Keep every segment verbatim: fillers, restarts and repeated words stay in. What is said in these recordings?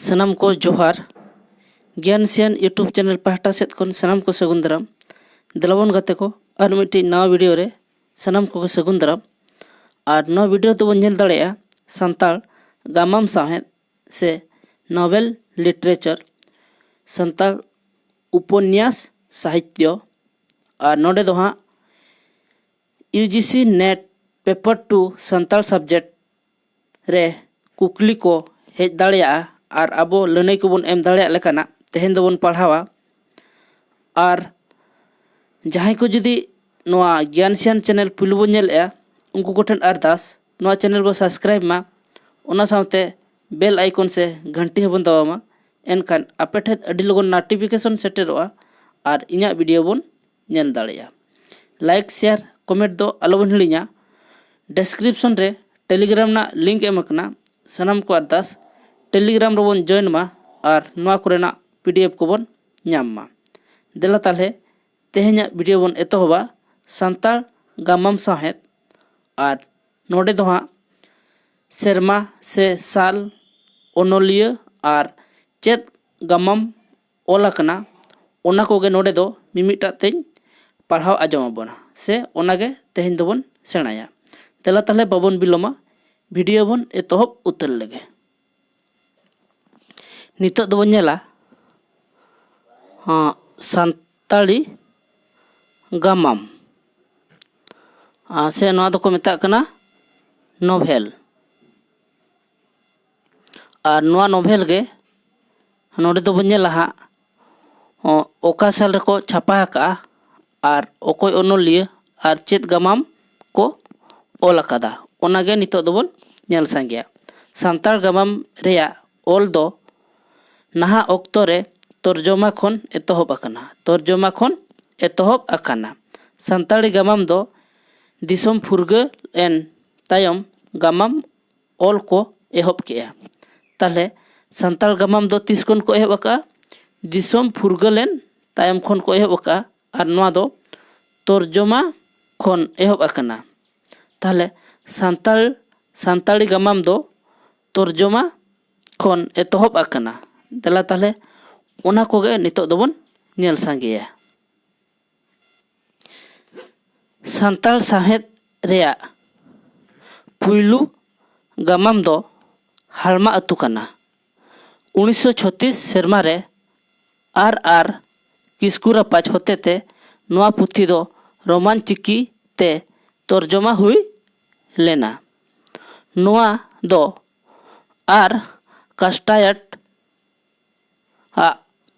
ᱥᱟᱱᱟᱢ ᱠᱚ ᱡᱚᱦᱟᱨ᱾ ᱜᱮᱭᱟᱱ ᱥᱮᱭᱟᱱ YouTube ᱪᱮᱱᱮᱞ ᱯᱟᱦᱴᱟ ᱥᱮᱫ ᱠᱷᱚᱱ ᱥᱟᱱᱟᱢ ᱠᱚ ᱥᱟᱹᱜᱩᱱ ᱫᱟᱨᱟᱢ᱾ ᱫᱮᱞᱟᱵᱚᱱ ᱜᱟᱛᱮ ᱠᱚ, ᱟᱨ ᱢᱤᱫᱴᱤᱡ ᱱᱟᱣᱟ ᱵᱷᱤᱰᱤᱭᱳ ᱨᱮ ᱥᱟᱱᱟᱢ ᱠᱚᱜᱮ ᱥᱟᱹᱜᱩᱱ ᱫᱟᱨᱟᱢ᱾ ᱟᱨ ᱱᱚᱣᱟ ᱵᱷᱤᱰᱤᱭᱳ ᱫᱚᱵᱚᱱ ᱧᱮᱞ ᱫᱟᱲᱮᱭᱟᱜᱼᱟ ᱥᱟᱱᱛᱟᱲ ᱜᱟᱢᱟᱢ ᱥᱟᱶᱦᱮᱫ ᱥᱮ ᱱᱚᱵᱮᱞ ᱞᱤᱴᱟᱨᱮᱪᱟᱨ, ᱥᱟᱱᱛᱟᱲ ᱩᱯᱚᱱᱭᱟᱥ ᱥᱟᱦᱤᱛᱭᱚ᱾ ᱟᱨ ᱱᱚᱰᱮ ᱫᱚ ᱦᱟᱸᱜ UGC NET Paper two Santal subject ᱨᱮ ᱠᱩᱠᱞᱤ ᱠᱚ ᱦᱮᱡ ᱫᱟᱲᱮᱭᱟᱜᱼᱟ ᱟᱨ ᱟᱵᱚ ᱞᱟᱹᱱᱟᱹᱭ ᱠᱚᱵᱚᱱ ᱮᱢ ᱫᱟᱲᱮᱭᱟᱜ ᱞᱮᱠᱟᱱᱟᱜ ᱛᱮᱦᱮᱧ ᱫᱚᱵᱚᱱ ᱯᱟᱲᱦᱟᱣᱟ᱾ ᱟᱨ ᱡᱟᱦᱟᱸᱭ ᱠᱚ ᱡᱩᱫᱤ ᱱᱚᱣᱟ ᱜᱮᱭᱟᱱ ᱥᱮᱭᱟᱱ ᱪᱮᱱᱮᱞ ᱯᱩᱭᱞᱩ ᱵᱚᱱ ᱧᱮᱞᱮᱫᱼᱟ, ᱩᱱᱠᱩ ᱠᱚᱴᱷᱮᱱ ᱟᱨᱫᱟᱥ, ᱱᱚᱣᱟ ᱪᱮᱱᱮᱞ ᱵᱚ ᱥᱟᱵᱥᱠᱨᱟᱭᱤᱵ ᱢᱟ, ᱚᱱᱟ ᱥᱟᱶᱛᱮ ᱵᱮᱞ ᱟᱭᱠᱚᱱ ᱥᱮ ᱜᱷᱟᱱᱴᱤ ᱦᱚᱸᱵᱚᱱ ᱫᱟᱵᱟᱣ ᱢᱟ᱾ ᱮᱱᱠᱷᱟᱱ ᱟᱯᱮ ᱴᱷᱮᱱ ᱟᱹᱰᱤ ᱞᱚᱜᱚᱱ ᱱᱳᱴᱤᱯᱷᱤᱠᱮᱥᱚᱱ ᱥᱮᱴᱮᱨᱚᱜᱼᱟ ᱟᱨ ᱤᱧᱟᱹᱜ ᱵᱷᱤᱰᱤᱭᱳ ᱵᱚᱱ ᱧᱮᱞ ᱫᱟᱲᱮᱭᱟᱜᱼᱟ᱾ ᱞᱟᱭᱤᱠ, ᱥᱮᱭᱟᱨ, ᱠᱚᱢᱮᱱᱴ ᱫᱚ ᱟᱞᱚᱵᱚᱱ ᱦᱤᱲᱤᱧᱟ᱾ ᱰᱮᱥᱠᱨᱤᱯᱥᱚᱱ ᱨᱮ ᱴᱮᱞᱤᱜᱨᱟᱢ ᱨᱮᱱᱟᱜ ᱞᱤᱝᱠ ᱮᱢ ᱟᱠᱟᱱᱟ᱾ ᱥᱟᱱᱟᱢ ᱠᱚ ᱟᱨᱫᱟᱥ, ᱴᱮᱞᱤᱜᱨᱟᱢ ᱨᱮᱵᱚᱱ ᱡᱚᱭᱮᱱ ᱢᱟ ᱟᱨ ᱱᱚᱣᱟ ᱠᱚᱨᱮᱱᱟᱜ PDF ᱠᱚᱵᱚᱱ ᱧᱟᱢ ᱢᱟ᱾ ᱫᱮᱞᱟ ᱛᱟᱦᱞᱮ ᱛᱮᱦᱮᱧᱟᱜ ᱵᱷᱤᱰᱤᱭᱳ ᱵᱚᱱ ᱮᱛᱚᱦᱚᱵᱟ ᱥᱟᱱᱛᱟᱲ ᱜᱟᱢᱟᱢ ᱥᱟᱶᱦᱮᱫ᱾ ᱟᱨ ᱱᱚᱰᱮ ᱫᱚ ᱦᱟᱸᱜ ᱥᱮᱨᱢᱟ ᱥᱮ ᱥᱟᱞ, ᱚᱱᱚᱞᱤᱭᱟᱹ ᱟᱨ ᱪᱮᱫ ᱜᱟᱢᱟᱢ ᱚᱞ ᱟᱠᱟᱱᱟ, ᱚᱱᱟ ᱠᱚᱜᱮ ᱱᱚᱰᱮ ᱫᱚ ᱢᱤᱢᱤᱫᱴᱟᱜ ᱛᱮᱧ ᱯᱟᱲᱦᱟᱣ ᱟᱸᱡᱚᱢ ᱟᱵᱚᱱᱟ, ᱥᱮ ᱚᱱᱟᱜᱮ ᱛᱮᱦᱮᱧ ᱫᱚᱵᱚᱱ ᱥᱮᱬᱟᱭᱟ᱾ ᱫᱮᱞᱟ ᱛᱟᱦᱞᱮ ᱵᱟᱵᱚᱱ ᱵᱤᱞᱚᱢᱟ, ᱵᱷᱤᱰᱤᱭᱳ ᱵᱚᱱ ᱮᱛᱚᱦᱚᱵ ᱩᱛᱟᱹᱨ ᱞᱮᱜᱮ᱾ ᱱᱤᱛᱚᱜ ᱫᱚᱵᱚᱱ ᱧᱮᱞᱟ, ᱦᱚᱸ, ᱥᱟᱱᱛᱟᱲᱤ ᱜᱟᱢᱟᱢ, ᱟᱨ ᱥᱮ ᱱᱚᱣᱟ ᱫᱚᱠᱚ ᱢᱮᱛᱟᱜ ᱠᱟᱱᱟ ᱱᱚᱵᱷᱮᱞ᱾ ᱟᱨ ᱱᱚᱣᱟ ᱱᱚᱵᱷᱮᱞ ᱜᱮ ᱱᱚᱰᱮ ᱫᱚᱵᱚᱱ ᱧᱮᱞᱟ ᱦᱟᱸᱜ, ᱚ-, ᱚᱠᱟ ᱥᱟᱞ ᱨᱮᱠᱚ ᱪᱷᱟᱯᱟ ᱟᱠᱟᱫᱼᱟ ᱟᱨ ᱚᱠᱚᱭ ᱚᱱᱚᱞᱤᱭᱟᱹ ᱟᱨ ᱪᱮᱫ ᱜᱟᱢᱟᱢ ᱠᱚ ᱚᱞ ᱟᱠᱟᱫᱟ, ᱚᱱᱟᱜᱮ ᱱᱤᱛᱚᱜ ᱫᱚᱵᱚᱱ ᱧᱮᱞ ᱥᱟᱸᱜᱮᱭᱟ᱾ ᱥᱟᱱᱛᱟᱲ ᱜᱟᱢᱟᱢ ᱨᱮᱭᱟᱜ ᱚᱞ ᱫᱚ ᱱᱟᱦᱟᱜ ᱚᱠᱛᱚ ᱨᱮ ᱛᱚᱨᱡᱚᱢᱟ ᱠᱷᱚᱱ ᱮᱛᱚᱦᱚᱵ ᱟᱠᱟᱱᱟ᱾ ᱛᱚᱨᱡᱚᱢᱟ ᱠᱷᱚᱱ ᱮᱛᱚᱦᱚᱵ ᱟᱠᱟᱱᱟ᱾ ᱥᱟᱱᱛᱟᱲᱤ ᱜᱟᱢᱟᱢ ᱫᱚ ᱫᱤᱥᱚᱢ ᱯᱷᱩᱨᱜᱟᱹᱞ ᱮᱱ ᱛᱟᱭᱚᱢ ᱜᱟᱢᱟᱢ ᱚᱞ ᱠᱚ ᱮᱦᱚᱵ ᱠᱮᱜᱼᱟ᱾ ᱛᱟᱦᱞᱮ ᱥᱟᱱᱛᱟᱲ ᱜᱟᱢᱟᱢ ᱫᱚ ᱛᱤᱥ ᱠᱷᱚᱱ ᱠᱚ ᱮᱦᱚᱵ ᱟᱠᱟᱜᱼᱟ? ᱫᱤᱥᱚᱢ ᱯᱷᱩᱨᱜᱟᱹᱞ ᱮᱱ ᱛᱟᱭᱚᱢ ᱠᱷᱚᱱ ᱠᱚ ᱮᱦᱚᱵ ᱟᱠᱟᱜᱼᱟ᱾ ᱟᱨ ᱱᱚᱣᱟ ᱫᱚ ᱛᱚᱨᱡᱚᱢᱟ ᱠᱷᱚᱱ ᱮᱦᱚᱵ ᱟᱠᱟᱱᱟ᱾ ᱛᱟᱦᱞᱮ ᱥᱟᱱᱛᱟᱲ, ᱥᱟᱱᱛᱟᱲᱤ ᱜᱟᱢᱟᱢ ᱫᱚ ᱛᱚᱨᱡᱚᱢᱟ ᱠᱷᱚᱱ ᱮᱛᱚᱦᱚᱵ ᱟᱠᱟᱱᱟ᱾ ᱫᱮᱞᱟ ᱛᱟᱦᱞᱮ ᱚᱱᱟ ᱠᱚᱜᱮ ᱱᱤᱛᱚᱜ ᱫᱚᱵᱚᱱ ᱧᱮᱞ ᱥᱟᱸᱜᱮᱭᱟ᱾ ᱥᱟᱱᱛᱟᱲ ᱥᱟᱶᱦᱮᱫ ᱨᱮᱭᱟᱜ ᱯᱩᱭᱞᱩ ᱜᱟᱢᱟᱢ ᱫᱚ ᱦᱟᱲᱢᱟ ᱟᱹᱛᱩ ᱠᱟᱱᱟ᱾ ᱩᱱᱤᱥᱥᱚ ᱪᱷᱚᱛᱤᱥ ᱥᱮᱨᱢᱟ ᱨᱮ ᱟᱨ ᱟᱨ ᱠᱤᱥᱠᱩ ᱨᱟᱯᱟᱡᱽ ᱦᱚᱛᱮᱛᱮ ᱱᱚᱣᱟ ᱯᱩᱛᱷᱤ ᱫᱚ ᱨᱳᱢᱟᱱ ᱪᱤᱠᱤ ᱛᱮ ᱛᱚᱨᱡᱚᱢᱟ ᱦᱩᱭ ᱞᱮᱱᱟ᱾ ᱱᱚᱣᱟ ᱫᱚ ᱟᱨ ᱠᱟᱥᱴᱟᱭᱟᱴ ᱟᱜ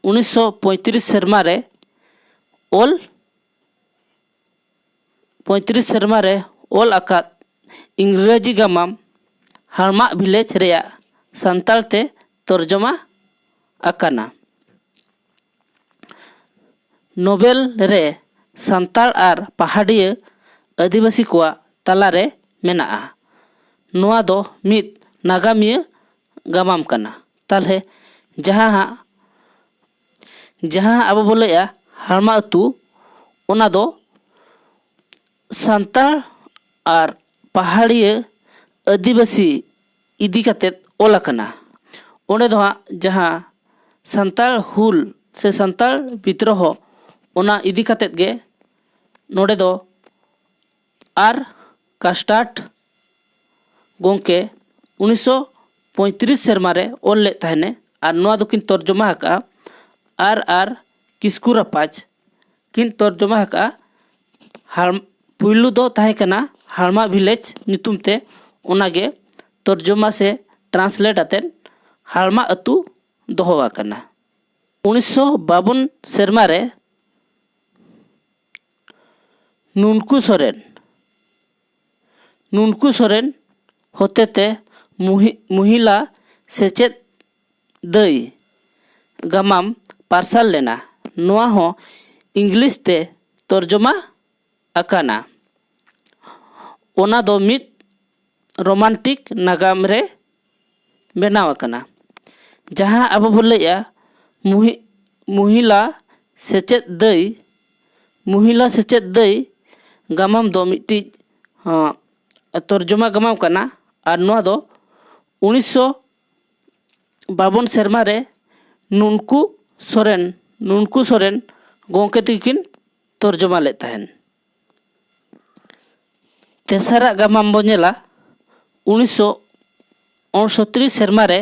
ᱩᱱᱤᱥᱥᱚ ᱯᱚᱸᱭᱛᱨᱤᱥ ᱥᱮᱨᱢᱟ ᱨᱮ ᱚᱞ ᱯᱚᱸᱭᱛᱨᱤᱥ ᱥᱮᱨᱢᱟ ᱨᱮ ᱚᱞ ᱟᱠᱟᱫ ᱤᱝᱨᱮᱡᱤ ᱜᱟᱢᱟᱢ ᱦᱟᱲᱢᱟᱜ ᱵᱷᱤᱞᱮᱡᱽ ᱨᱮᱭᱟᱜ ᱥᱟᱱᱛᱟᱲ ᱛᱮ ᱛᱚᱨᱡᱚᱢᱟ ᱟᱠᱟᱱᱟ᱾ ᱱᱳᱵᱮᱞ ᱨᱮ ᱥᱟᱱᱛᱟᱲ ᱟᱨ ᱯᱟᱦᱟᱰᱤᱭᱟᱹ ᱟᱹᱫᱤᱵᱟᱹᱥᱤ ᱠᱚᱣᱟᱜ ᱛᱟᱞᱟᱨᱮ ᱢᱮᱱᱟᱜᱼᱟ᱾ ᱱᱚᱣᱟ ᱫᱚ ᱢᱤᱫ ᱱᱟᱜᱟᱢᱤᱭᱟᱹ ᱜᱟᱢᱟᱢ ᱠᱟᱱᱟ᱾ ᱛᱟᱦᱞᱮ ᱡᱟᱦᱟᱸ ᱦᱟᱸᱜ ᱡᱟᱦᱟᱸ ᱟᱵᱚ ᱵᱚ ᱞᱟᱹᱭᱟ ᱦᱟᱲᱢᱟ ᱟᱹᱛᱩ, ᱚᱱᱟ ᱫᱚ ᱥᱟᱱᱛᱟᱲ ᱟᱨ ᱯᱟᱦᱟᱲᱤᱭᱟᱹ ᱟᱹᱫᱤᱵᱟᱹᱥᱤ ᱤᱫᱤ ᱠᱟᱛᱮᱫ ᱚᱞ ᱟᱠᱟᱱᱟ᱾ ᱚᱸᱰᱮ ᱫᱚ ᱦᱟᱸᱜ ᱡᱟᱦᱟᱸ ᱥᱟᱱᱛᱟᱲ ᱦᱩᱞ ᱥᱮ ᱥᱟᱱᱛᱟᱲ ᱵᱤᱫᱽᱨᱚᱦᱚ, ᱚᱱᱟ ᱤᱫᱤ ᱠᱟᱛᱮᱫ ᱜᱮ ᱱᱚᱰᱮ ᱫᱚ ᱟᱨ ᱠᱟᱥᱴᱟᱨᱰ ᱜᱚᱢᱠᱮ ᱩᱱᱤᱥᱥᱚ ᱯᱚᱸᱭᱛᱨᱤᱥ ᱥᱮᱨᱢᱟ ᱨᱮ ᱚᱞ ᱞᱮᱫ ᱛᱟᱦᱮᱱᱮ, ᱟᱨ ᱱᱚᱣᱟ ᱫᱚᱠᱤᱱ ᱛᱚᱨᱡᱚᱢᱟ ᱟᱠᱟᱫᱼᱟ ᱟᱨ ᱟᱨ ᱠᱤᱥᱠᱩ ᱨᱟᱯᱟᱡᱽ ᱠᱤᱱ ᱛᱚᱨᱡᱚᱢᱟ ᱟᱠᱟᱫᱼᱟ᱾ ᱦᱟᱲ-, ᱯᱩᱭᱞᱩ ᱫᱚ ᱛᱟᱦᱮᱸ ᱠᱟᱱᱟ ᱦᱟᱲᱢᱟ ᱵᱷᱤᱞᱮᱡᱽ ᱧᱩᱛᱩᱢ ᱛᱮ, ᱚᱱᱟᱜᱮ ᱛᱚᱨᱡᱚᱢᱟ ᱥᱮ ᱴᱨᱟᱱᱥᱞᱮᱴ ᱟᱛᱮᱫ ᱦᱟᱲᱢᱟ ᱟᱹᱛᱩ ᱫᱚᱦᱚ ᱟᱠᱟᱱᱟ᱾ ᱩᱱᱤᱥᱥᱚ ᱵᱟᱵᱚᱱ ᱥᱮᱨᱢᱟ ᱨᱮ ᱱᱩᱱᱠᱩ ᱥᱚᱨᱮᱱ, ᱱᱩᱱᱠᱩ ᱥᱚᱨᱮᱱ ᱦᱚᱛᱮᱛᱮ ᱢᱩᱦᱤ-, ᱢᱩᱦᱤᱞᱟ ᱥᱮᱪᱮᱫ ᱫᱟᱹᱭ ᱜᱟᱢᱟᱢ ᱯᱟᱨᱥᱟᱞ ᱞᱮᱱᱟ᱾ ᱱᱚᱣᱟ ᱦᱚᱸ ᱤᱝᱞᱤᱥ ᱛᱮ ᱛᱚᱨᱡᱚᱢᱟ ᱟᱠᱟᱱᱟ᱾ ᱚᱱᱟ ᱫᱚ ᱢᱤᱫ ᱨᱳᱢᱟᱱᱴᱤᱠ ᱱᱟᱜᱟᱢ ᱨᱮ ᱵᱮᱱᱟᱣ ᱟᱠᱟᱱᱟ᱾ ᱡᱟᱦᱟᱸ ᱟᱵᱚ ᱵᱚᱱ ᱞᱟᱹᱭᱮᱜᱼᱟ ᱢᱩᱦᱤ-, ᱢᱩᱦᱤᱞᱟ ᱥᱮᱪᱮᱫ ᱫᱟᱹᱭ, ᱢᱩᱦᱤᱞᱟ ᱥᱮᱪᱮᱫ ᱫᱟᱹᱭ ᱜᱟᱢᱟᱢ ᱫᱚ ᱢᱤᱫᱴᱤᱡ, ᱦᱚᱸ, ᱛᱚᱨᱡᱚᱢᱟ ᱜᱟᱢᱟᱢ ᱠᱟᱱᱟ᱾ ᱟᱨ ᱱᱚᱣᱟ ᱫᱚ ᱩᱱᱤᱥᱥᱚ ᱵᱟᱵᱚᱱ ᱥᱮᱨᱢᱟ ᱨᱮ ᱱᱩᱱᱠᱩ ᱥᱚᱨᱮᱱ ᱱᱩᱱᱠᱩ ᱥᱚᱨᱮᱱ ᱜᱚᱢᱠᱮ ᱛᱟᱹᱠᱤᱱ ᱛᱚᱨᱡᱚᱢᱟ ᱞᱮᱫ ᱛᱟᱦᱮᱱ᱾ ᱛᱮᱥᱟᱨᱟᱜ ᱜᱟᱢᱟᱢ ᱵᱚᱱ ᱧᱮᱞᱟ, ᱩᱱᱤᱥᱥᱚ ᱩᱱᱥᱚᱛᱛᱨᱤ ᱥᱮᱨᱢᱟ ᱨᱮ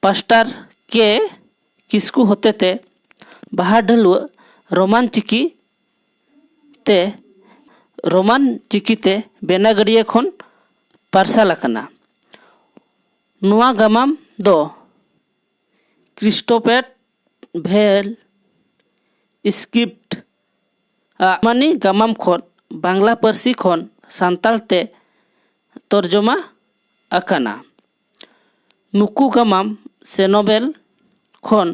ᱯᱟᱥᱴᱟᱨ ᱠᱮ ᱠᱤᱥᱠᱩ ᱦᱚᱛᱮᱛᱮ ᱵᱟᱦᱟ ᱰᱷᱟᱹᱞᱩᱣᱟᱹ ᱨᱳᱢᱟᱱ ᱪᱤᱠᱤ ᱛᱮ ᱨᱳᱢᱟᱱ ᱪᱤᱠᱤᱛᱮ ᱵᱮᱱᱟᱜᱟᱹᱲᱤᱭᱟᱹ ᱠᱷᱚᱱ ᱯᱟᱨᱥᱟᱞ ᱟᱠᱟᱱᱟ᱾ ᱱᱚᱣᱟ ᱜᱟᱢᱟᱢ ᱫᱚ ᱠᱨᱤᱥᱴᱳᱯᱮᱴ ᱵᱷᱮᱞ ᱥᱠᱨᱤᱯᱴ ᱟᱜ ᱢᱟᱱᱤ ᱜᱟᱢᱟᱢ ᱠᱷᱚᱱ ᱵᱟᱝᱞᱟ ᱯᱟᱹᱨᱥᱤ ᱠᱷᱚᱱ ᱥᱟᱱᱛᱟᱲ ᱛᱮ ᱛᱚᱨᱡᱚᱢᱟ ᱟᱠᱟᱱᱟ᱾ ᱱᱩᱠᱩ ᱜᱟᱢᱟᱢ ᱥᱮ ᱱᱚᱵᱮᱞ ᱠᱷᱚᱱ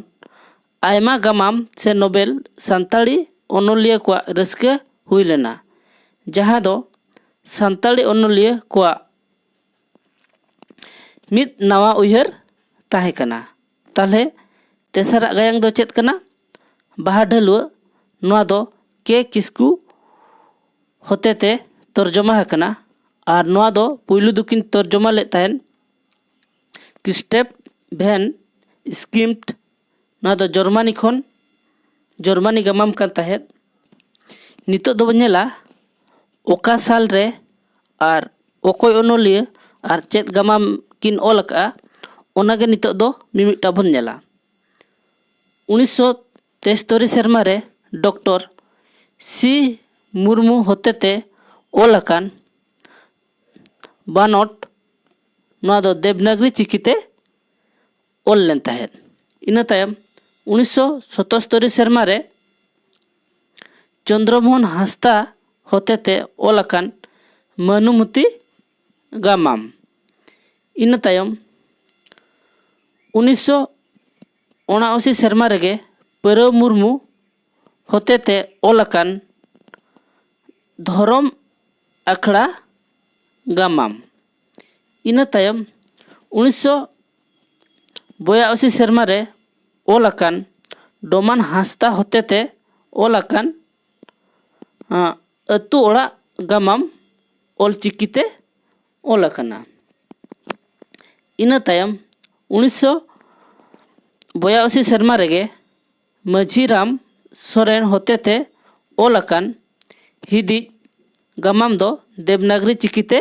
ᱟᱭᱢᱟ ᱜᱟᱢᱟᱢ ᱥᱮ ᱱᱚᱵᱮᱞ ᱥᱟᱱᱛᱟᱲᱤ ᱚᱱᱚᱞᱤᱭᱟᱹ ᱠᱚᱣᱟᱜ ᱨᱟᱹᱥᱠᱟᱹ ᱦᱩᱭ ᱞᱮᱱᱟ, ᱡᱟᱦᱟᱸ ᱫᱚ ᱥᱟᱱᱛᱟᱲᱤ ᱚᱱᱚᱞᱤᱭᱟᱹ ᱠᱚᱣᱟᱜ ᱢᱤᱫ ᱱᱟᱣᱟ ᱩᱭᱦᱟᱹᱨ ᱛᱟᱦᱮᱸ ᱠᱟᱱᱟ᱾ ᱛᱟᱦᱞᱮ ᱛᱮᱥᱟᱨᱟᱜ ᱜᱟᱭᱟᱱ ᱫᱚ ᱪᱮᱫ ᱠᱟᱱᱟ? ᱵᱟᱦᱟ ᱰᱷᱟᱹᱞᱩᱣᱟᱹ᱾ ᱱᱚᱣᱟ ᱫᱚ ᱠᱮ ᱠᱤᱥᱠᱩ ᱦᱚᱛᱮᱛᱮ ᱛᱚᱨᱡᱚᱢᱟ ᱟᱠᱟᱱᱟ᱾ ᱟᱨ ᱱᱚᱣᱟ ᱫᱚ ᱯᱩᱭᱞᱩ ᱫᱚᱠᱤᱱ ᱛᱚᱨᱡᱚᱢᱟ ᱞᱮᱫ ᱛᱟᱦᱮᱱ ᱠᱨᱤᱥᱴᱮᱯ ᱵᱷᱮᱱ ᱥᱠᱤᱢᱯᱴ᱾ ᱱᱚᱣᱟ ᱫᱚ ᱡᱚᱨᱢᱟᱱᱤ ᱠᱷᱚᱱ ᱡᱚᱨᱢᱟᱱᱤ ᱜᱟᱢᱟᱢ ᱠᱟᱱ ᱛᱟᱦᱮᱸᱫ᱾ ᱱᱤᱛᱚᱜ ᱫᱚᱵᱚᱱ ᱧᱮᱞᱟ ᱚᱠᱟ ᱥᱟᱞ ᱨᱮ ᱟᱨ ᱚᱠᱚᱭ ᱚᱱᱚᱞᱤᱭᱟᱹ ᱟᱨ ᱪᱮᱫ ᱜᱟᱢᱟᱢ ᱠᱤᱱ ᱚᱞ ᱟᱠᱟᱫᱼᱟ, ᱚᱱᱟᱜᱮ ᱱᱤᱛᱚᱜ ᱫᱚ ᱢᱤᱢᱤᱫᱴᱟᱝ ᱵᱚᱱ ᱧᱮᱞᱟ᱾ ᱩᱱᱤᱥᱥᱚ ᱛᱮᱥᱛᱳᱨᱤ ᱥᱮᱨᱢᱟ ᱨᱮ ᱰᱚᱠᱴᱚᱨ ᱥᱤ ᱢᱩᱨᱢᱩ ᱦᱚᱛᱮᱛᱮ ᱚᱞ ᱟᱠᱟᱱ ᱵᱟᱱᱚᱴ, ᱱᱚᱣᱟ ᱫᱚ ᱫᱮᱵᱽᱱᱟᱜᱽᱨᱤ ᱪᱤᱠᱤᱛᱮ ᱚᱞ ᱞᱮᱱ ᱛᱟᱦᱮᱸᱫ᱾ ᱤᱱᱟᱹ ᱛᱟᱭᱚᱢ ᱩᱱᱤᱥᱥᱚ ᱥᱚᱛᱚᱥᱛᱳᱨᱤ ᱥᱮᱨᱢᱟ ᱨᱮ ᱪᱚᱱᱫᱨᱚᱢᱳᱦᱚᱱ ᱦᱟᱸᱥᱫᱟ ᱦᱚᱛᱮᱛᱮ ᱚᱞ ᱟᱠᱟᱱ ᱢᱟᱹᱱᱩᱢᱚᱛᱤ ᱜᱟᱢᱟᱢ᱾ ᱤᱱᱟᱹ ᱛᱟᱭᱚᱢ ᱩᱱᱤᱥᱥᱚ ᱩᱱᱟᱥᱤ ᱥᱮᱨᱢᱟ ᱨᱮᱜᱮ ᱯᱟᱹᱨᱟᱹᱣ ᱢᱩᱨᱢᱩ ᱦᱚᱛᱮᱛᱮ ᱚᱞ ᱟᱠᱟᱱ ᱫᱷᱚᱨᱚᱢ ᱟᱠᱷᱲᱟ ᱜᱟᱢᱟᱢ᱾ ᱤᱱᱟᱹ ᱛᱟᱭᱚᱢ ᱩᱱᱤᱥᱥᱚ ᱵᱚᱭᱟᱥᱤ ᱥᱮᱨᱢᱟ ᱨᱮ ᱚᱞ ᱟᱠᱟᱱ ᱰᱚᱢᱟᱱ ᱦᱟᱸᱥᱫᱟ ᱦᱚᱛᱮᱛᱮ ᱚᱞ ᱟᱠᱟᱱ ᱟᱸ, ᱟᱹᱛᱩ ᱚᱲᱟᱜ ᱜᱟᱢᱟᱢ ᱚᱞᱪᱤᱠᱤ ᱛᱮ ᱚᱞ ᱟᱠᱟᱱᱟ᱾ ᱤᱱᱟᱹ ᱛᱟᱭᱚᱢ ᱩᱱᱤᱥᱥᱚ ᱵᱚᱭᱟᱥᱤ ᱥᱮᱨᱢᱟ ᱨᱮᱜᱮ ᱢᱟᱹᱡᱷᱤ ᱨᱟᱢ ᱥᱚᱨᱮᱱ ᱦᱚᱛᱮᱛᱮ ᱚᱞ ᱟᱠᱟᱱ ᱦᱤᱫᱤᱡ ᱜᱟᱢᱟᱢ ᱫᱚ ᱫᱮᱵᱽᱱᱟᱜᱽᱨᱤ ᱪᱤᱠᱤᱛᱮ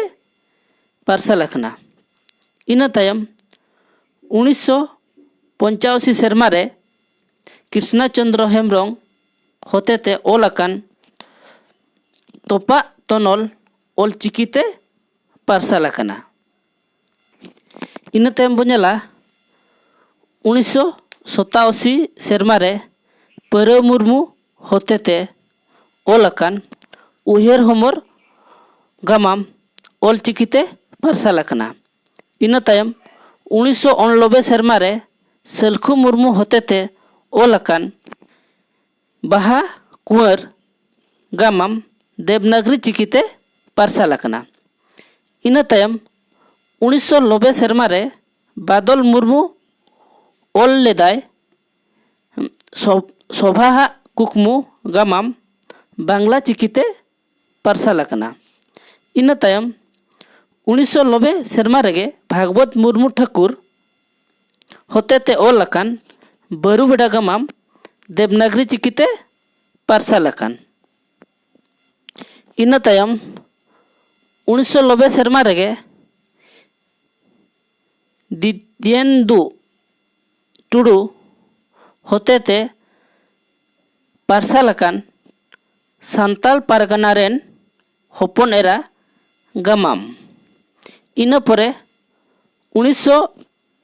ᱯᱟᱨᱥᱟᱞ ᱟᱠᱟᱱᱟ᱾ ᱤᱱᱟᱹ ᱛᱟᱭᱚᱢ ᱩᱱᱤᱥᱥᱚ ᱯᱚᱧᱪᱟᱥᱤ ᱥᱮᱨᱢᱟ ᱨᱮ ᱠᱨᱤᱥᱱᱟ ᱪᱚᱸᱫᱽᱨᱚ ᱦᱮᱢᱵᱽᱨᱚᱢ ᱦᱚᱛᱮᱛᱮ ᱚᱞ ᱟᱠᱟᱱ ᱛᱚᱯᱟᱜ ᱛᱚᱱᱚᱞ ᱚᱞᱪᱤᱠᱤᱛᱮ ᱯᱟᱨᱥᱟᱞ ᱟᱠᱟᱱᱟ᱾ ᱤᱱᱟᱹ ᱛᱟᱭᱚᱢ ᱵᱚᱱ ᱧᱮᱞᱟ ᱩᱱᱤᱥᱥᱚ ᱥᱚᱛᱟᱥᱤ ᱥᱮᱨᱢᱟ ᱨᱮ ᱯᱟᱹᱨᱟᱹ ᱢᱩᱨᱢᱩ ᱦᱚᱛᱮᱛᱮ ᱚᱞ ᱟᱠᱟᱱ ᱩᱭᱦᱟᱹᱨ ᱦᱚᱢᱚᱨ ᱜᱟᱢᱟᱢ ᱚᱞᱪᱤᱠᱤᱛᱮ ᱯᱟᱨᱥᱟᱞ ᱟᱠᱟᱱᱟ᱾ ᱤᱱᱟᱹ ᱛᱟᱭᱚᱢ ᱩᱱᱤᱥᱥᱚ ᱩᱱᱚᱱᱚᱵᱵᱳᱭ ᱥᱮᱨᱢᱟ ᱨᱮ ᱥᱟᱹᱞᱠᱷᱩ ᱢᱩᱨᱢᱩ ᱦᱚᱛᱮᱛᱮ ᱚᱞ ᱟᱠᱟᱱ ᱵᱟᱦᱟ ᱠᱩᱸᱣᱟᱨ ᱜᱟᱢᱟᱢ ᱫᱮᱵᱽᱱᱟᱜᱽᱨᱤ ᱪᱤᱠᱤᱛᱮ ᱯᱟᱨᱥᱟᱞ ᱟᱠᱟᱱᱟ᱾ ᱤᱱᱟᱹ ᱛᱟᱭᱚᱢ ᱩᱱᱤᱥᱥᱚ ᱱᱚᱵᱵᱳᱭ ᱥᱮᱨᱢᱟ ᱨᱮ ᱵᱟᱫᱚᱞ ᱢᱩᱨᱢᱩ ᱚᱞ ᱞᱮᱫᱟᱭ ᱥᱚ-, ᱥᱚᱵᱷᱟᱣᱟᱜ ᱠᱩᱠᱢᱩ ᱜᱟᱢᱟᱢ ᱵᱟᱝᱞᱟ ᱪᱤᱠᱤᱛᱮ ᱯᱟᱨᱥᱟᱞ ᱟᱠᱟᱱᱟ᱾ ᱤᱱᱟᱹ ᱛᱟᱭᱚᱢ ᱩᱱᱤᱥᱥᱚ ᱱᱚᱵᱵᱳᱭ ᱥᱮᱨᱢᱟ ᱨᱮᱜᱮ ᱵᱷᱟᱜᱽᱵᱚᱛ ᱢᱩᱨᱢᱩ ᱴᱷᱟᱹᱠᱩᱨ ᱦᱚᱛᱮᱛᱮ ᱚᱞ ᱟᱠᱟᱱ ᱵᱟᱹᱨᱩᱵᱮᱰᱟ ᱜᱟᱢᱟᱢ ᱫᱮᱵᱽᱱᱟᱜᱽᱨᱤ ᱪᱤᱠᱤᱛᱮ ᱯᱟᱨᱥᱟᱞ ᱟᱠᱟᱱ᱾ ᱤᱱᱟᱹ ᱛᱟᱭᱚᱢ ᱩᱱᱤᱥᱥᱚ ᱱᱚᱵᱵᱳᱭ ᱥᱮᱨᱢᱟ ᱨᱮᱜᱮ ᱫᱤᱫᱤᱭᱮᱱᱫᱩ ᱴᱩᱰᱩ ᱦᱚᱛᱮᱛᱮ ᱯᱟᱨᱥᱟᱞ ᱟᱠᱟᱱ ᱥᱟᱱᱛᱟᱞ ᱯᱟᱨᱜᱟᱱᱟ ᱨᱮᱱ ᱦᱚᱯᱚᱱ ᱮᱨᱟ ᱜᱟᱢᱟᱢ᱾ ᱤᱱᱟᱹ ᱯᱚᱨᱮ ᱩᱱᱤᱥᱥᱚ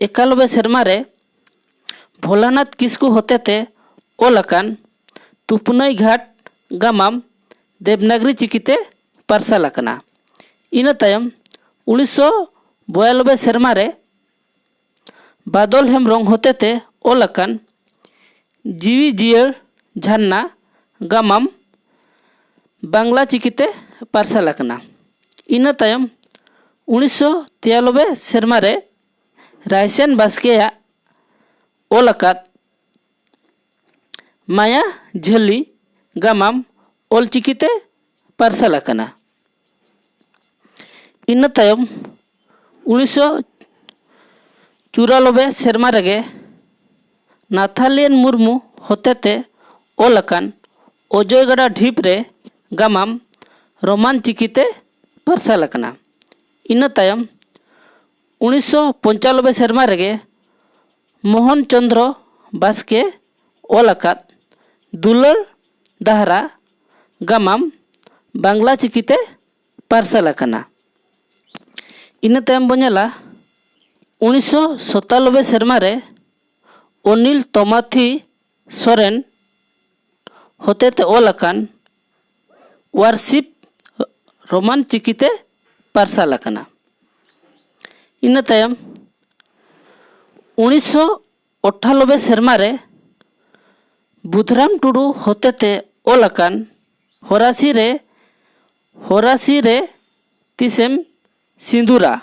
ᱮᱠᱟᱱᱚᱵᱵᱳᱭ ᱥᱮᱨᱢᱟ ᱨᱮ ᱵᱷᱳᱞᱟᱱᱟᱛᱷ ᱠᱤᱥᱠᱩ ᱦᱚᱛᱮᱛᱮ ᱚᱞ ᱟᱠᱟᱱ ᱛᱩᱯᱱᱟᱹᱭ ᱜᱷᱟᱴ ᱜᱟᱢᱟᱢ ᱫᱮᱵᱽᱱᱟᱜᱽᱨᱤ ᱪᱤᱠᱤᱛᱮ ᱯᱟᱨᱥᱟᱞ ᱟᱠᱟᱱᱟ᱾ ᱤᱱᱟᱹ ᱛᱟᱭᱚᱢ ᱩᱱᱤᱥᱥᱚ ᱵᱚᱭᱟᱱᱚᱵᱵᱳᱭ ᱥᱮᱨᱢᱟ ᱨᱮ ᱵᱟᱫᱚᱞ ᱦᱮᱢᱵᱽᱨᱚᱢ ᱦᱚᱛᱮᱛᱮ ᱚᱞ ᱟᱠᱟᱱ ᱡᱤᱣᱤ ᱡᱤᱭᱟᱹᱲ ᱡᱷᱟᱨᱱᱟ ᱜᱟᱢᱟᱢ ᱵᱟᱝᱞᱟ ᱪᱤᱠᱤᱛᱮ ᱯᱟᱨᱥᱟᱞ ᱟᱠᱟᱱᱟ᱾ ᱤᱱᱟᱹ ᱛᱟᱭᱚᱢ ᱩᱱᱤᱥᱥᱚ ᱛᱤᱨᱟᱱᱚᱵᱵᱳᱭ ᱥᱮᱨᱢᱟ ᱨᱮ ᱨᱟᱭᱥᱮᱱ ᱵᱟᱥᱠᱮᱭᱟᱜ ᱚᱞ ᱟᱠᱟᱫ ᱢᱟᱭᱟ ᱡᱷᱟᱹᱞᱤ ᱜᱟᱢᱟᱢ ᱚᱞᱪᱤᱠᱤᱛᱮ ᱯᱟᱨᱥᱟᱞ ᱟᱠᱟᱱᱟ᱾ ᱤᱱᱟᱹ ᱛᱟᱭᱚᱢ ᱩᱱᱤᱥᱥᱚ ᱪᱩᱨᱟᱞᱚᱵᱮ ᱥᱮᱨᱢᱟ ᱨᱮᱜᱮ ᱱᱟᱛᱷᱟᱞᱤᱭᱟᱱ ᱢᱩᱨᱢᱩ ᱦᱚᱛᱮᱛᱮ ᱚᱞ ᱟᱠᱟᱱ ᱚᱡᱚᱭ ᱜᱟᱰᱟ ᱰᱷᱤᱯ ᱨᱮ ᱜᱟᱢᱟᱢ ᱨᱳᱢᱟᱱ ᱪᱤᱠᱤᱛᱮ ᱯᱟᱨᱥᱟᱞ ᱟᱠᱟᱱᱟ᱾ ᱤᱱᱟᱹ ᱛᱟᱭᱚᱢ ᱩᱱᱤᱥᱥᱚ ᱯᱚᱧᱪᱟᱱᱚᱵᱵᱳᱭ ᱥᱮᱨᱢᱟ ᱨᱮᱜᱮ ᱢᱳᱦᱚᱱ ᱪᱚᱸᱫᱽᱨᱚ ᱵᱟᱥᱠᱮ ᱚᱞ ᱟᱠᱟᱫ ᱫᱩᱞᱟᱹᱲ ᱫᱟᱦᱨᱟ ᱜᱟᱢᱟᱢ ᱵᱟᱝᱞᱟ ᱪᱤᱠᱤᱛᱮ ᱯᱟᱨᱥᱟᱞ ᱟᱠᱟᱱᱟ᱾ ᱤᱱᱟᱹ ᱛᱟᱭᱚᱢ ᱵᱚᱱ ᱧᱮᱞᱟ ᱩᱱᱤᱥᱥᱚ ᱥᱟᱛᱟᱱᱚᱵᱵᱳᱭ ᱥᱮᱨᱢᱟ ᱨᱮ ᱚᱱᱤᱞ ᱛᱚᱢᱟᱛᱷᱤ ᱥᱚᱨᱮᱱ ᱦᱚᱛᱮᱛᱮ ᱚᱞ ᱟᱠᱟᱱ ᱣᱟᱨᱥᱤᱯ ᱨᱳᱢᱟᱱ ᱪᱤᱠᱤᱛᱮ ᱯᱟᱨᱥᱟᱞ ᱟᱠᱟᱱᱟ᱾ ᱤᱱᱟᱹ ᱛᱟᱭᱚᱢ ᱩᱱᱤᱥᱥᱚ ᱟᱴᱷᱟᱱᱚᱵᱵᱳᱭ ᱥᱮᱨᱢᱟ ᱨᱮ ᱵᱩᱫᱷᱨᱟᱢ ᱴᱩᱰᱩ ᱦᱚᱛᱮᱛᱮ ᱚᱞ ᱟᱠᱟᱱ ᱦᱚᱨᱟᱥᱤ ᱨᱮ ᱦᱚᱨᱟᱥᱤ ᱨᱮ ᱛᱤᱥᱮᱢ ᱥᱤᱸᱫᱩᱨᱟ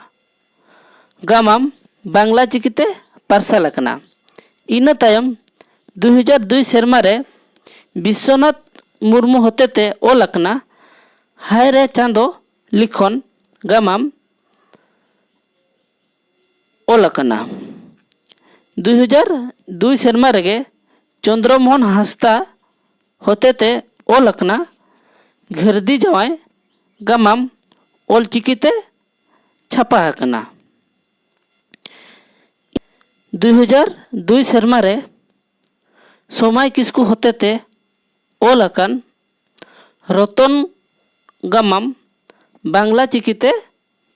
ᱜᱟᱢᱟᱢ ᱵᱟᱝᱞᱟ ᱪᱤᱠᱤᱛᱮ ᱯᱟᱨᱥᱟᱞ ᱟᱠᱟᱱᱟ᱾ ᱤᱱᱟᱹ ᱛᱟᱭᱚᱢ ᱫᱩ ᱦᱟᱡᱟᱨ ᱫᱩᱭ ᱥᱮᱨᱢᱟ ᱨᱮ ᱵᱤᱥᱥᱚᱱᱟᱛᱷ ᱢᱩᱨᱢᱩ ᱦᱚᱛᱮᱛᱮ ᱚᱞ ᱟᱠᱟᱱᱟ ᱦᱟᱭ ᱨᱮ ᱪᱟᱸᱫᱚ ᱞᱤᱠᱷᱚᱱ ᱜᱟᱢᱟᱢ ᱚᱞ ᱟᱠᱟᱱᱟ᱾ ᱫᱩ ᱦᱟᱡᱟᱨ ᱫᱩᱭ ᱥᱮᱨᱢᱟ ᱨᱮᱜᱮ ᱪᱚᱱᱫᱨᱚ ᱢᱳᱦᱚᱱ ᱦᱟᱸᱥᱫᱟ ᱦᱚᱛᱮᱛᱮ ᱚᱞ ᱟᱠᱟᱱᱟ ᱜᱷᱟᱹᱨᱫᱤ ᱡᱟᱶᱟᱭ ᱜᱟᱢᱟᱢ ᱚᱞᱪᱤᱠᱤᱛᱮ ᱪᱷᱟᱯᱟ ᱟᱠᱟᱱᱟ᱾ ᱫᱩ ᱦᱟᱡᱟᱨ ᱫᱩᱭ ᱥᱮᱨᱢᱟ ᱨᱮ ᱥᱚᱢᱟᱭ ᱠᱤᱥᱠᱩ ᱦᱚᱛᱮᱛᱮ ᱚᱞ ᱟᱠᱟᱱ ᱨᱚᱛᱚᱱ ᱜᱟᱢᱟᱢ ᱵᱟᱝᱞᱟ ᱪᱤᱠᱤᱛᱮ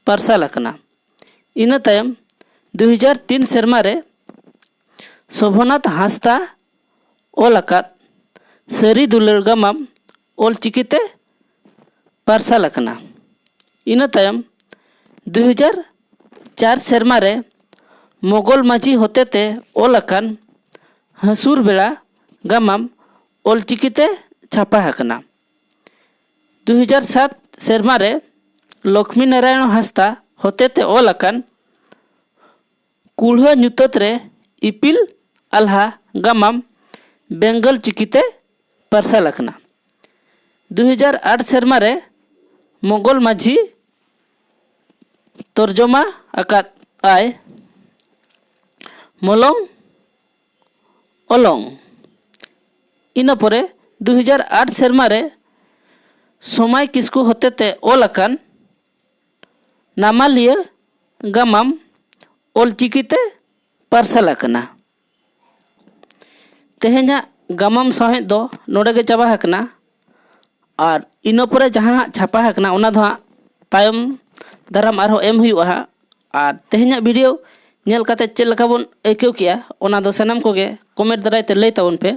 ᱯᱟᱨᱥᱟᱞ ᱟᱠᱟᱱᱟ᱾ ᱤᱱᱟᱹ ᱛᱟᱭᱚᱢ ᱫᱩ ᱦᱟᱡᱟᱨ ᱛᱤᱱ ᱥᱮᱨᱢᱟ ᱨᱮ ᱥᱳᱵᱷᱚᱱᱟᱛᱷ ᱦᱟᱸᱥᱫᱟ ᱚᱞ ᱟᱠᱟᱫ ᱥᱟᱹᱨᱤ ᱫᱩᱞᱟᱹᱲ ᱜᱟᱢᱟᱢ ᱚᱞᱪᱤᱠᱤᱛᱮ ᱯᱟᱨᱥᱟᱞ ᱟᱠᱟᱱᱟ᱾ ᱤᱱᱟᱹ ᱛᱟᱭᱚᱢ ᱫᱩ ᱦᱟᱡᱟᱨ ᱪᱟᱨ ᱥᱮᱨᱢᱟ ᱨᱮ ᱢᱚᱜᱚᱞ ᱢᱟᱹᱡᱷᱤ ᱦᱚᱛᱮᱛᱮ ᱚᱞ ᱟᱠᱟᱱ ᱦᱟᱹᱥᱩᱨ ᱵᱮᱲᱟ ᱜᱟᱢᱟᱢ ᱚᱞᱪᱤᱠᱤᱛᱮ ᱪᱷᱟᱯᱟ ᱟᱠᱟᱱᱟ᱾ ᱫᱩ ᱦᱟᱡᱟᱨ ᱥᱟᱛ ᱥᱮᱨᱢᱟ ᱨᱮ ᱞᱚᱠᱷᱢᱤ ᱱᱟᱨᱟᱭᱚᱬ ᱦᱟᱸᱥᱫᱟ ᱦᱚᱛᱮᱛᱮ ᱚᱞ ᱟᱠᱟᱱ ᱠᱩᱲᱦᱟᱹ ᱧᱩᱛᱟᱹᱛ ᱨᱮ ᱤᱯᱤᱞ ᱟᱞᱦᱟ ᱜᱟᱢᱟᱢ ᱵᱮᱝᱜᱚᱞ ᱪᱤᱠᱤᱛᱮ ᱯᱟᱨᱥᱟᱞ ᱟᱠᱟᱱᱟ᱾ ᱫᱩ ᱦᱟᱡᱟᱨ ᱟᱴ ᱥᱮᱨᱢᱟ ᱨᱮ ᱢᱚᱜᱚᱞ ᱢᱟᱹᱡᱷᱤ ᱛᱚᱨᱡᱚᱢᱟ ᱟᱠᱟᱫ ᱟᱭ᱾ ᱢᱚᱞᱚᱝ ᱚᱞᱚᱝ᱾ ᱤᱱᱟᱹ ᱯᱚᱨᱮ ᱫᱩ ᱦᱟᱡᱟᱨ ᱟᱴ ᱥᱮᱨᱢᱟ ᱨᱮ ᱥᱚᱢᱟᱭ ᱠᱤᱥᱠᱩ ᱦᱚᱛᱮᱛᱮ ᱚᱞ ᱟᱠᱟᱱ ᱱᱟᱢᱟᱞᱤᱭᱟᱹ ᱜᱟᱢᱟᱢ ᱚᱞᱪᱤᱠᱤ ᱛᱮ ᱯᱟᱨᱥᱟᱞ ᱟᱠᱟᱱᱟ᱾ ᱛᱮᱦᱮᱧᱟᱜ ᱜᱟᱢᱟᱢ ᱥᱟᱶᱦᱮᱫ ᱫᱚ ᱱᱚᱰᱮ ᱜᱮ ᱪᱟᱵᱟ ᱟᱠᱟᱱᱟ᱾ ᱟᱨ ᱤᱱᱟᱹ ᱯᱚᱨᱮ ᱡᱟᱦᱟᱸ ᱦᱟᱸᱜ ᱪᱷᱟᱯᱟ ᱟᱠᱟᱱᱟ, ᱚᱱᱟ ᱫᱚ ᱦᱟᱸᱜ ᱛᱟᱭᱚᱢ ᱫᱟᱨᱟᱢ ᱟᱨᱦᱚᱸ ᱮᱢ ᱦᱩᱭᱩᱜᱼᱟ ᱦᱟᱸᱜ᱾ ᱟᱨ ᱛᱮᱦᱮᱧᱟᱜ ᱵᱷᱤᱰᱤᱭᱳ ᱧᱮᱞ ᱠᱟᱛᱮ ᱪᱮᱫ ᱞᱮᱠᱟ ᱵᱚᱱ ᱟᱹᱭᱠᱟᱹᱣ ᱠᱮᱜᱼᱟ, ᱚᱱᱟ ᱫᱚ ᱥᱟᱱᱟᱢ ᱠᱚᱜᱮ ᱠᱚᱢᱮᱱᱴ ᱫᱟᱨᱟᱭ ᱛᱮ ᱞᱟᱹᱭ ᱛᱟᱵᱚᱱ ᱯᱮ᱾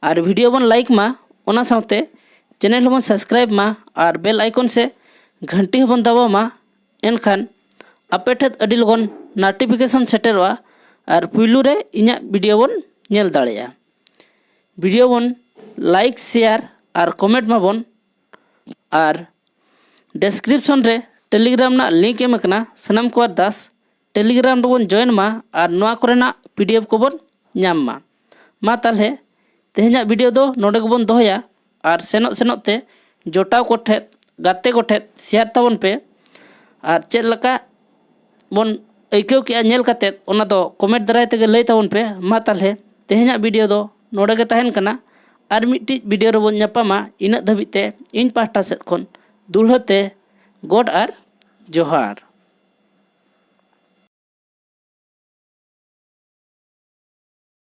ᱟᱨ ᱵᱷᱤᱰᱤᱭᱳ ᱵᱚᱱ ᱞᱟᱭᱤᱠ ᱢᱟ, ᱚᱱᱟ ᱥᱟᱶᱛᱮ ᱪᱮᱱᱮᱞ ᱦᱚᱸᱵᱚᱱ ᱥᱟᱵᱥᱠᱨᱟᱭᱤᱵ ᱢᱟ ᱟᱨ ᱵᱮᱞ ᱟᱭᱠᱚᱱ ᱥᱮ ᱜᱷᱟᱱᱴᱤ ᱦᱚᱸᱵᱚᱱ ᱫᱟᱵᱟᱣ ᱢᱟ᱾ ᱮᱱᱠᱷᱟᱱ ᱟᱯᱮ ᱴᱷᱮᱱ ᱟᱹᱰᱤ ᱞᱚᱜᱚᱱ ᱱᱳᱴᱤᱯᱷᱤᱠᱮᱥᱚᱱ ᱥᱮᱴᱮᱨᱚᱜᱼᱟ ᱟᱨ ᱯᱩᱭᱞᱩ ᱨᱮ ᱤᱧᱟᱹᱜ ᱵᱷᱤᱰᱤᱭᱳ ᱵᱚᱱ ᱧᱮᱞ ᱫᱟᱲᱮᱭᱟᱜᱼᱟ᱾ ᱵᱷᱤᱰᱤᱭᱳ ᱵᱚᱱ ᱞᱟᱭᱤᱠ, ᱥᱮᱭᱟᱨ ᱟᱨ ᱠᱚᱢᱮᱱᱴ ᱢᱟᱵᱚᱱ᱾ ᱟᱨ ᱰᱮᱥᱠᱨᱤᱯᱥᱚᱱ ᱨᱮ ᱴᱮᱞᱤᱜᱨᱟᱢ ᱨᱮᱱᱟᱜ ᱞᱤᱝᱠ ᱮᱢ ᱟᱠᱟᱱᱟ, ᱥᱟᱱᱟᱢ ᱠᱚ ᱟᱨᱫᱟᱥ ᱴᱮᱞᱤᱜᱨᱟᱢ ᱨᱮᱵᱚᱱ ᱡᱚᱭᱮᱱ ᱢᱟ ᱟᱨ ᱱᱚᱣᱟ ᱠᱚᱨᱮᱱᱟᱜ ᱯᱤᱰᱤᱮᱯᱷ ᱠᱚᱵᱚᱱ ᱧᱟᱢ ᱢᱟ᱾ ᱢᱟ ᱛᱟᱦᱚᱞᱮ ᱛᱮᱦᱮᱧᱟᱜ ᱵᱷᱤᱰᱤᱭᱳ ᱫᱚ ᱱᱚᱰᱮ ᱜᱮᱵᱚᱱ ᱫᱚᱦᱚᱭᱟ᱾ ᱟᱨ ᱥᱮᱱᱚᱜ ᱥᱮᱱᱚᱜ ᱛᱮ ᱡᱚᱴᱟᱣ ᱠᱚᱴᱷᱮᱱ, ᱜᱟᱛᱮ ᱠᱚᱴᱷᱮᱱ ᱥᱮᱭᱟᱨ ᱛᱟᱵᱚᱱ ᱯᱮ᱾ ᱟᱨ ᱪᱮᱫ ᱞᱮᱠᱟ ᱵᱚᱱ ᱟᱹᱭᱠᱟᱹᱣ ᱠᱮᱜᱼᱟ ᱧᱮᱞ ᱠᱟᱛᱮᱫ, ᱚᱱᱟ ᱫᱚ ᱠᱚᱢᱮᱱᱴ ᱫᱟᱨᱟᱭ ᱛᱮᱜᱮ ᱞᱟᱹᱭ ᱛᱟᱵᱚᱱ ᱯᱮ᱾ ᱢᱟ ᱛᱟᱦᱚᱞᱮ ᱛᱮᱦᱮᱧᱟᱜ ᱵᱷᱤᱰᱤᱭᱳ ᱫᱚ ᱱᱚᱰᱮ ᱜᱮ ᱛᱟᱦᱮᱱ ᱠᱟᱱᱟ᱾ ᱟᱨ ᱢᱤᱫᱴᱤᱡ ᱵᱷᱤᱰᱤᱭᱳ ᱨᱮᱵᱚᱱ ᱧᱟᱯᱟᱢᱟ᱾ ᱤᱱᱟᱹᱜ ᱫᱷᱟᱹᱵᱤᱡ ᱛᱮ ᱤᱧ ᱯᱟᱦᱴᱟ ᱥᱮᱫ ᱠᱷᱚᱱ ᱫᱩᱲᱦᱟᱹ ᱛᱮ ᱜᱚᱰ ᱟᱨ ᱡᱚᱦᱟᱨ᱾